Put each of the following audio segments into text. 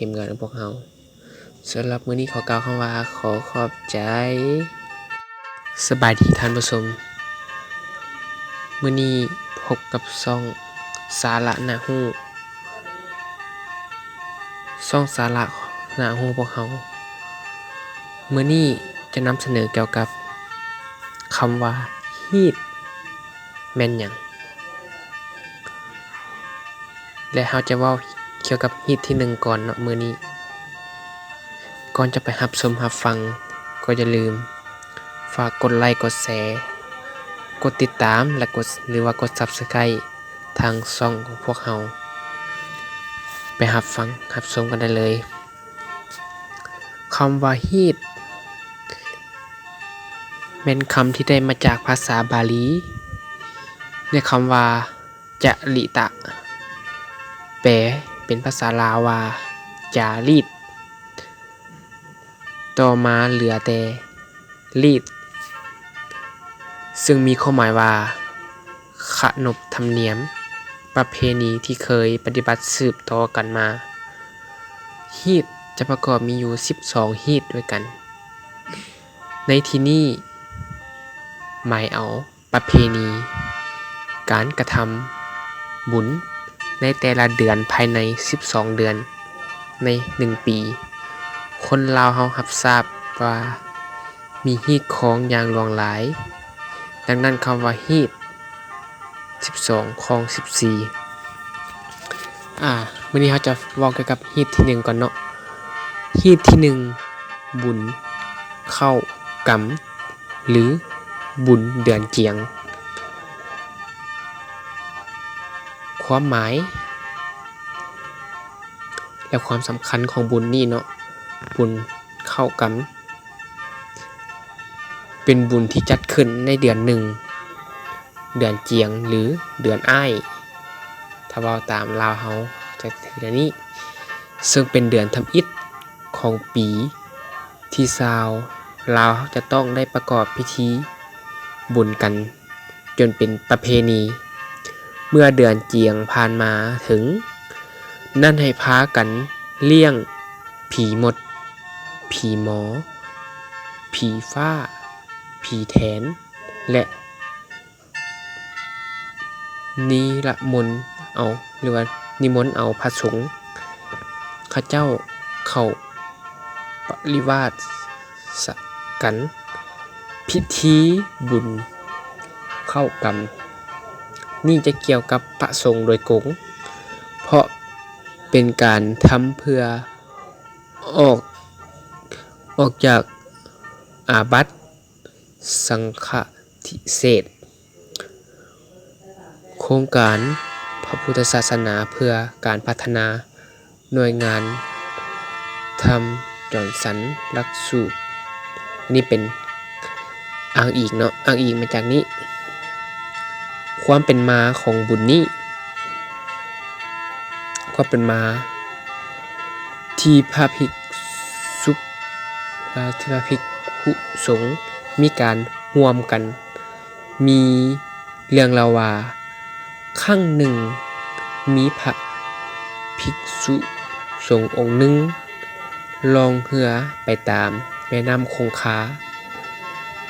ທີມງານຂອງພວກເຮົາ. ສຳລັບມື້ນີ້ຂໍກ່າວຄຳວ່າ ຂໍຂອບໃຈ. ສະບາຍດີທ່ານຜູ້ຊົມ, ມື້ນີ້ພົບກັບຊ່ອງສາລະໜ້າຮູ້, ຊ່ອງສາລະໜ້າຮູ້ພວກເຮົາ. ມື້ນີ້ຈະນຳສະເໜີກ່ຽວກັບຄຳວ່າ ຮີດ ແມ່ນຫຍັງ? ແລະ ເຮົາຈະເວົ້າກ່ຽວກັບຮີດທີໜຶ່ງກ່ອນເນາະມື້ນີ້. ກ່ອນຈະໄປຮັບຊົມຮັບຟັງ ກໍຢ່າລືມຝາກກົດໄລກ໌ ກົດແຊ ກົດຕິດຕາມ ແລະ ກົດ ຫຼືວ່າກົດ Subscribe ທາງຊ່ອງຂອງພວກເຮົາ. ໄປຮັບຟັງຮັບຊົມກັນໄດ້ເລີຍ. ຄຳວ່າຮີດ ແມ່ນຄຳທີ່ໄດ້ມາຈາກພາສາບາລີ ໃນຄຳວ່າ ຈະລິຕະ ແປເປັນພາສາລາວວ່າ ຈາລີດ, ຕໍ່ມາເຫຼືອແຕ່ ລີດ ຊຶ່ງມີຄວາມໝາຍວ່າ ຂະໜົບທຳນຽມ ປະເພນີທີ່ເຄີຍປະຕິບັດສືບຕໍ່ກັນມາ. ຮີດຈະປະກອບມີຢູ່ສິບສອງຮີດດ້ວຍກັນ. ໃນທີ່ນີ້ໝາຍເອົາ ປະເພນີການກະທຳບຸນໃນແຕ່ລະເດືອນພາຍໃນສິບສອງເດືອນໃນໜຶ່ງປີ. ຄົນລາວເຮົາຮັບຊາບວ່າມີຮີດຄອງຢ່າງຫຼວງຫຼາຍ, ດັ່ງນັ້ນຄຳວ່າຮີດສິບສອງ ຄອງສິບສີ່. ອາ ມື້ນີ້ເຮົາຈະເວົ້າກ່ຽວກັບຮີດທີໜຶ່ງກ່ອນເນາະ. ຮີດທີໜຶ່ງ ບຸນເຂົ້າກຳ ຫຼື ບຸນເດືອນຈຽງ. ຄວາມໝາຍ ແລະ ຄວາມສຳຄັນຂອງບຸນນີ້ເນາະ, ບຸນເຂົ້າກຳ ເປັນບຸນທີ່ຈັດຂຶ້ນໃນເດືອນໜຶ່ງ ເດືອນຈຽງ ຫຼື ເດືອນອ້າຍ, ຖ້າເວົ້າຕາມລາວເຮົາຈະຖືແນວນີ້, ເຊິ່ງເປັນເດືອນທຳອິດຂອງປີທີຊາວ ລາວຈະຕ້ອງໄດ້ປະກອບພິທີບຸນກັນຈົນເປັນປະເພນີ. ເມື່ອເດືອນຈຽງຜ່ານມາເຖິງນັ້ນ ໃຫ້ພາກັນລ້ຽງຜີມົດ, ຜີໝໍ, ຜີຟ້າ, ຜີແຖນ ແລະ ນິລະມົນເອົາ ຫຼືວ່ານິມົນເອົາພະສົງເຂົາເຈົ້າເຂົ້າປະລິວາສກັນ. ພິທີບຸນເຂົ້າກຳນີ້ຈະກ່ຽວກັບພະສົງໂດຍກົງ, ເພາະເປັນການທຳເພື່ອອອກ, ອອກຈາກອາບັດ ສັງຄະທິເສດ. ໂຄງການພະພຸດທະສາສະໜາເພື່ອການພັດທະນາໜ່ວຍງານທຳຈອນສັນຫຼັກສູດ, ອັນນີ້ເປັນອ້າງອີງເນາະ, ອ້າງອີງມາຈາກນີ້. ຄວາມເປັນມາຂອງບຸນນີ້, ຄວາມເປັນມາທີ່ພະພິກສຸ ທີ່ພະພິກຂຸສົງມີການຮ່ວມກັນ ມີເລື່ອງເລົ່າວ່າ ຄັ້ງໜຶ່ງມີພະພິກສຸສົງອົງໜຶ່ງລ່ອງເຮືອໄປຕາມແມ່ນ້ຳຄົງຄາ,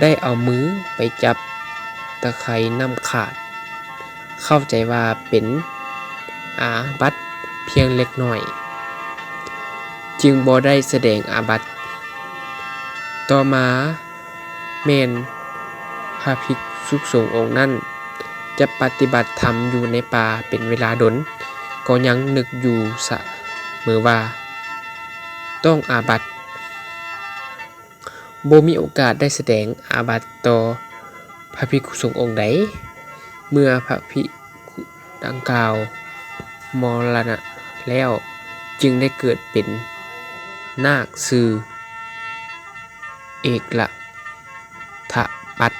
ໄດ້ເອົາມືໄປຈັບຕະໄຄນ້ຳຂາດ, ເຂົ້າໃຈວ່າເປັນອາບັດພຽງເລັກນ້ອຍ, ຈຶ່ງບໍ່ໄດ້ສະແດງອາບັດ. ຕໍ່ມາ ແມ່ນພະພິກສຸສົງອົງນັ້ນຈະປະຕິບັດທຳຢູ່ໃນປ່າເປັນເວລາດົນ, ກໍຍັງນຶກຢູ່ສະເໝີວ່າຕ້ອງອາບັດ, ບໍ່ມີໂອກາດໄດ້ສະແດງອາບັດຕໍ່ພະພິກຂຸສົງອົງໃດ. ເມື່ອພະພິກຂຸດັ່ງກ່າວມໍລະນະແລ້ວ, ຈຶ່ງໄດ້ເກີດເປັນນາກຊື່ ເອກລະທະປັດ.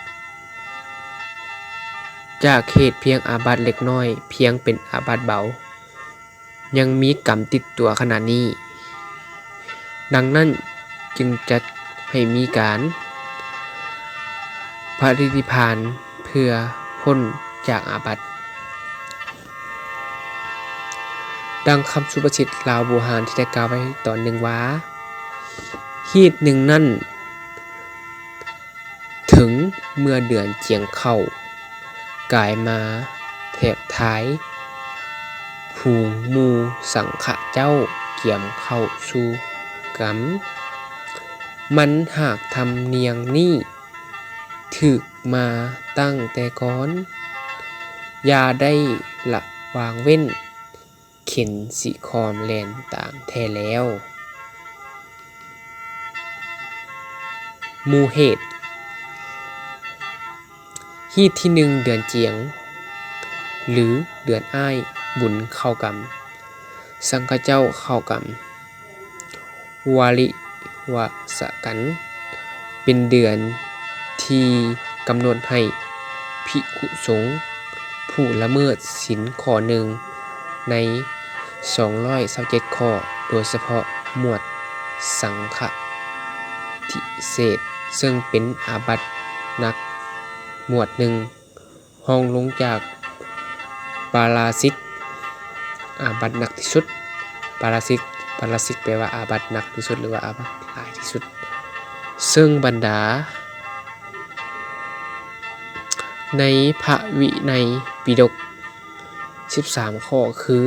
ຈາກເຫດພຽງອາບັດເລັກນ້ອຍ, ພຽງເປັນອາບັດເບົາ, ຍັງມີກຳຕິດຕົວຂະໜາດນີ້, ດັ່ງນັ້ນຈຶ່ງຈັດໃຫ້ມີການປະລິນິພານເພື່ອພົ້ນຈາກອາບັດ. ດັ່ງຄຳສຸພາສິດລາວບູຮານທີ່ໄດ້ກ່າວໄວ້ຕອນໜຶ່ງວ່າ ຮີດໜຶ່ງນັ້ນ ເຖິງເມື່ອເດືອນຈຽງເຂົ້າ ກາຍມາແທບທາຍ ຝູງໝູ່ສັງຄະເຈົ້າກຽມເຂົ້າສູ່ກຳ ມັນຫາກທຳນຽມນີ້ຖືກມາຕັ້ງແຕ່ກ່ອນ ຢ່າໄດ້ລະວາງເວັ້ນ ເຂັນຊິຄອມແລ່ນຕາມແທ້ແລ້ວ. ໝູ່ເຫດ ຮີດທີໜຶ່ງ ເດືອນຈຽງ ຫຼື ເດືອນອ້າຍ ບຸນເຂົ້າກຳ ສັງຄະເຈົ້າເຂົ້າກຳ ວາລິວາສະກັນ ເປັນເດືອນທີ່ກຳນົດໃຫ້ພິກຂຸສົງຜູ້ລະເມີດສິນຂໍ້ໜຶ່ງໃນສອງຮ້ອຍຊາວເຈັດຂໍ້ ໂດຍສະເພາະໝວດສັງຄະທິເສດ ເຊິ່ງເປັນອາບັດໜັກໝວດໜຶ່ງ ຮອງລົງຈາກປາລາຊິກ ອາບັດໜັກທີ່ສຸດ ປາລາຊິກ ປາລາຊິກແປວ່າອາບັດໜັກທີ່ສຸດ ຫຼືວ່າອາບັດຫຼາຍທີ່ສຸດ ເຊິ່ງບັນດາໃນພະວິໄນປິດົກສິບສາມຂໍ້ຄື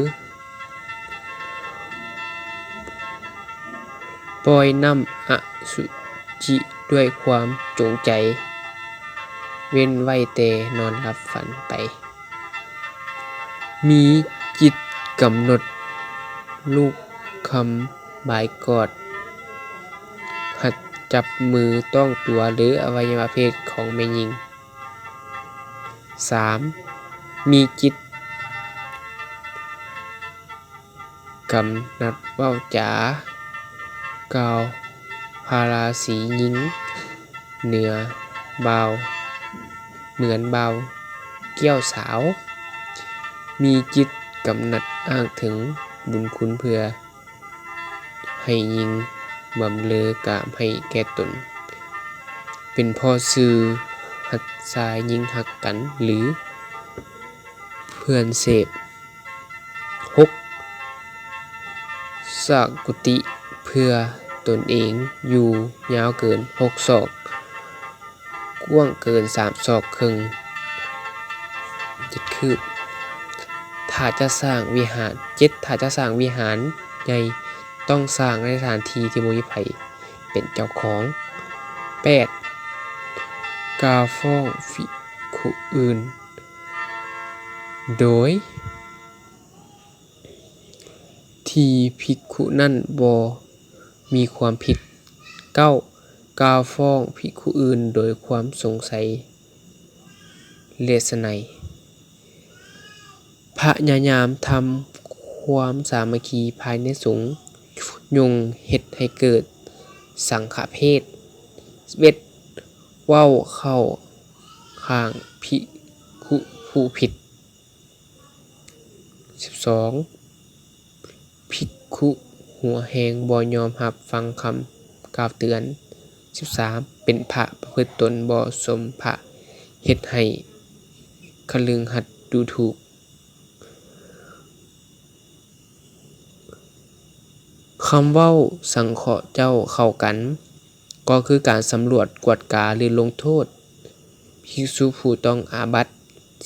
ປ່ອຍນ້ຳອະສຸຈິດ້ວຍຄວາມຈົງໃຈ ເວັ້ນໄວ້ແຕ່ນອນຫຼັບຝັນໄປ. ມີຈິດກຳນົດລູບຄຳບາຍກອດ ຫັດຈັບມືຕ້ອງຕົວ ຫຼື ອະໄວຍະວະເພດຂອງແມ່ຍິງ. ສາມ ມີຈິດ ກຳນັດເວົ້າຈາ ກ່າວພາລາສີຍິງ ເໜືອບ່າວ ເໝືອນບ່າວກ່ຽວສາວ ມີຈິດກຳນັດອ້າງເຖິງບຸນຄຸນເພື່ອໃຫ້ຍິງ ບຳເລີກາມໃຫ້ແກ່ຕົນ ເປັນພໍ່ຊື່ຮັກຊາຍຍິງຮັກກັນ ຫຼື ເພື່ອນເສບ. ຫົກ ສ້າງກຸຕິເພື່ອຕົນເອງຢູ່ຍາວເກີນຫົກສອກ ກວ້າງເກີນສາມສອກເຄິ່ງ ເຈັດຄືບ. ຖ້າຈະສ້າງວິຫານ ເຈັດ ຖ້າຈະສ້າງວິຫານໃຫຍ່ ຕ້ອງສ້າງໃນສະຖານທີ່ທີ່ບໍ່ມີໃຜເປັນເຈົ້າຂອງ. ແປດ ກ່າວຟ້ອງພິກຂຸອື່ນ ໂດຍ ທີ່ພິກຂຸນັ້ນບໍ່ມີຄວາມຜິດ. ເກົ້າ ກ່າວຟ້ອງພິກຂຸອື່ນໂດຍຄວາມສົງໄສເລສະໄນ. ພະຍາຍາມທຳຄວາມສາມັກຄີພາຍໃນສົງ ຍົງເຮັດໃຫ້ເກີດສັງຄະເພດ. ສິບເອັດ ເວົ້າເຂົ້າຂ້າງພິກຂຸຜູ້ຜິດ. ສິບສອງ ພິກຂຸຫົວແຮງບໍ່ຍອມຮັບຟັງຄຳກ່າວເຕືອນ. ສິບສາມ ເປັນພະປະພຶດຕົນບໍ່ສົມພະ ເຮັດໃຫ້ຄະລຶງຫັດດູຖູກ. ຄຳເວົ້າສັງເຄາະເຈົ້າເຂົ້າກັນ ກໍຄືການສຳຫຼວດ, ກວດກາ ຫຼື ລົງໂທດພິກສຸຜູ້ຕ້ອງອາບັດ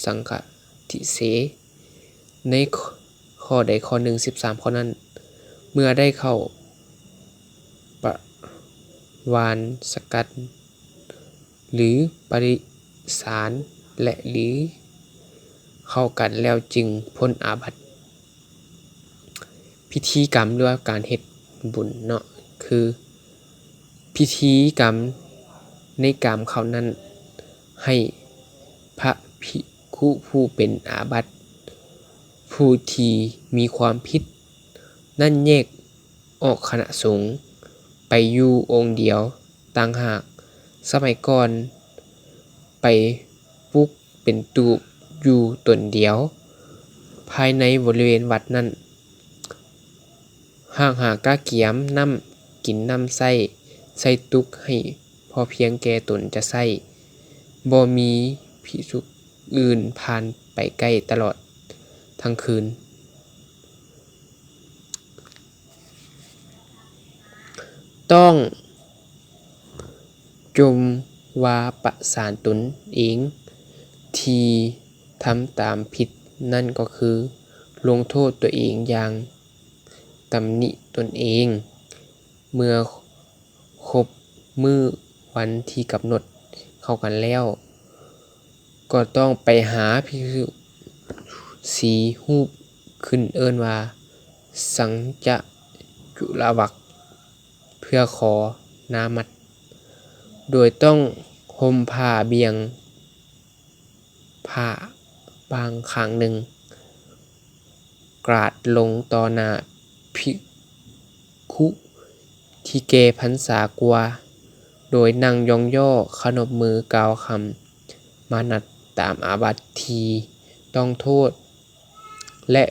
ສັງຄະທິເສ ໃນຂໍ້ໃດຂໍ້ໜຶ່ງ ສິບສາມຂໍ້ນັ້ນ ເມື່ອໄດ້ເຂົ້າປະວານສະກັນ ຫຼື ປະລິສານ ແລະ ຫຼື ເຂົ້າກັນແລ້ວຈຶ່ງພົ້ນອາບັດ. ພິທີກຳ ຫຼືວ່າການເຮັດບຸນເນາະ ຄືພິທີກຳໃນກາມເຂົ້ານັ້ນ ໃຫ້ພະພິກຂຸຜູ້ເປັນອາບັດ ຜູ້ທີ່ມີຄວາມຜິດນັ້ນແຍກອອກຄະນະສົງໄປຢູ່ອົງດຽວຕ່າງຫາກ. ສະໄໝກ່ອນໄປປຸກເປັນຕູບຢູ່ຕົນດຽວພາຍໃນບໍລິເວນວັດນັ້ນ. ຫາກຫາກະກຽມນ້ຳກິນນ້ຳໃຊ້ ໃສ່ຕຸກໃຫ້ພໍພຽງແກ່ຕົນຈະໃຊ້, ບໍ່ມີພິກຂຸອື່ນຜ່ານໄປໃກ້ຕະຫຼອດທັງຄືນ. ຕ້ອງຈົ່ມວ່າປະສານຕົນເອງທີ່ທຳຕາມຜິດ ນັ້ນກໍຄືລົງໂທດຕົວເອງຢ່າງຕຳໜິຕົນເອງ. ເມື່ອຄົບມື້ວັນທີ່ກຳນົດເຂົ້າກັນແລ້ວ ກໍຕ້ອງໄປຫາພິກຂຸສີ່ຮູບ ຂຶ້ນເອີ້ນວ່າ ສັງຈະຈຸລະວັກ ເພື່ອຂໍອະນຸມັດ ໂດຍຕ້ອງຫົ່ມຜ້າບ່ຽງ ຜ້າບາງຂ້າງໜຶ່ງ ກາດລົງຕໍ່ໜ້າພິກຂຸທີ່ແກ່ພັນສາກວ່າ ໂດຍນັ່ງຢ່ອງຍໍ້ ຂະນົບມືກ່າວຄຳມານັດຕາມອາບັດທີ່ຕ້ອງໂທດ ແລະ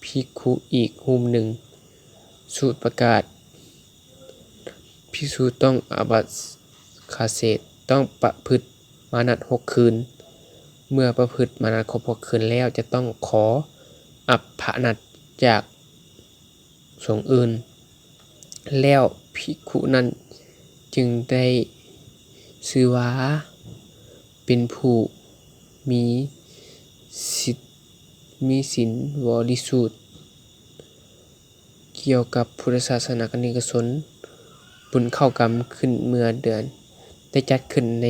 ພິກຂຸອີກຮູບໜຶ່ງສູດປະກາດ ພິກຂຸຕ້ອງອາບັດຂະເສດ ຕ້ອງປະພຶດມານັດຫົກຄືນ. ເມື່ອປະພຶດມານັດຄົບຫົກຄືນແລ້ວ ຈະຕ້ອງຂໍອັບພະນັດຈາກສົງອື່ນ ແລ້ວພິກຂຸນັ້ນຈຶ່ງໄດ້ຊື່ວ່າເປັນຜູ້ມີສິດ ມີສິນບໍລິສຸດ. ກ່ຽວກັບພຸດທະສາສະໜາກະນິກະຊົນ, ບຸນເຂົ້າກຳຂຶ້ນເມື່ອເດືອນ ໄດ້ຈັດຂຶ້ນໃນ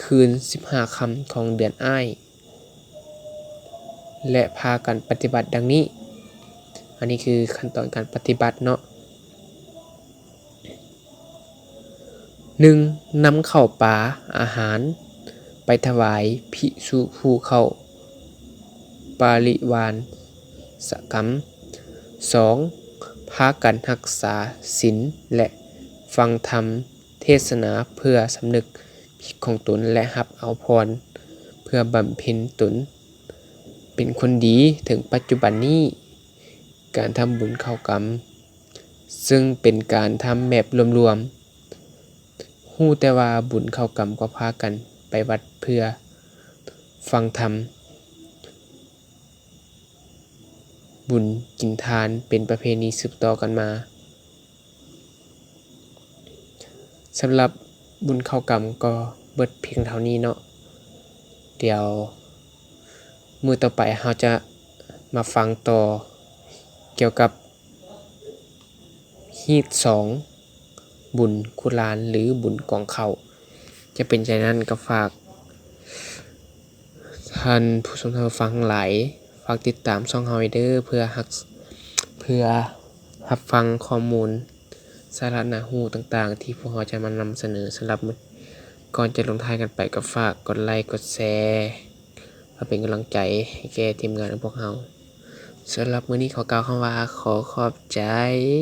ຄືນສິບຫ້າຄ່ຳຂອງເດືອນອ້າຍ ແລະ ພາກັນປະຕິບັດດັ່ງນີ້. ອັນນີ້ຄືຂັ້ນຕອນການປະຕິບັດເນາະ. ໜຶ່ງ, ນຳເຂົ້າປາອາຫານໄປຖວາຍພິກຂຸຜູ້ເຂົ້າປະລິວາສະກຳ. ສອງ, ພາກັນຮັກສາສິນ ແລະ ຟັງທຳເທດສະໜາເພື່ອສຳນຶກຜິດຂອງຕົນ ແລະ ຮັບເອົາພອນເພື່ອບຳເພັນຕົນເປັນຄົນດີ. ເຖິງປັດຈຸບັນນີ້ ການທຳບຸນເຂົ້າກຳ ເຊິ່ງເປັນການທຳແບບລວມໆ, ຮູ້ແຕ່ວ່າບຸນເຂົ້າກຳກໍພາກັນໄປວັດເພື່ອຟັງທຳ, ບຸນກິນທານເປັນປະເພນີສືບຕໍ່ກັນມາ. ສຳລັບບຸນເຂົ້າກຳກໍເບິດພຽງເທົ່ານີ້ເນາະ. ດຽວມື້ຕໍ່ໄປເຮົາຈະມາຟັງຕໍ່ກ່ຽວກັບ ຮີດສອງ ບຸນຄຸລານ ຫຼື ບຸນກອງເຂົ້າ ຈະເປັນຈັ່ງໃດນັ້ນ ກໍຝາກທ່ານຜູ້ຊົມທ່ານຜູ້ຟັງທັງຫຼາຍ ຝາກຕິດຕາມຊ່ອງເຮົາໄວ້ເດີ ເພື່ອຮັກ ເພື່ອຮັບຟັງຂໍ້ມູນສາລະໜ້າຮູ້ຕ່າງໆ ທີ່ພວກເຮົາຈະມານຳສະເໜີ. ສຳລັບມື້ ກ່ອນຈະລົງທ້າຍກັນໄປ ກໍຝາກກົດໄລ ກົດແຊ ເພື່ອເປັນກຳລັງໃຈໃຫ້ແກ່ທີມງານຂອງພວກເຮົາ. ສຳລັບມື້ນີ້ຂໍກ່າວຄຳວ່າ ຂໍຂອບໃຈ.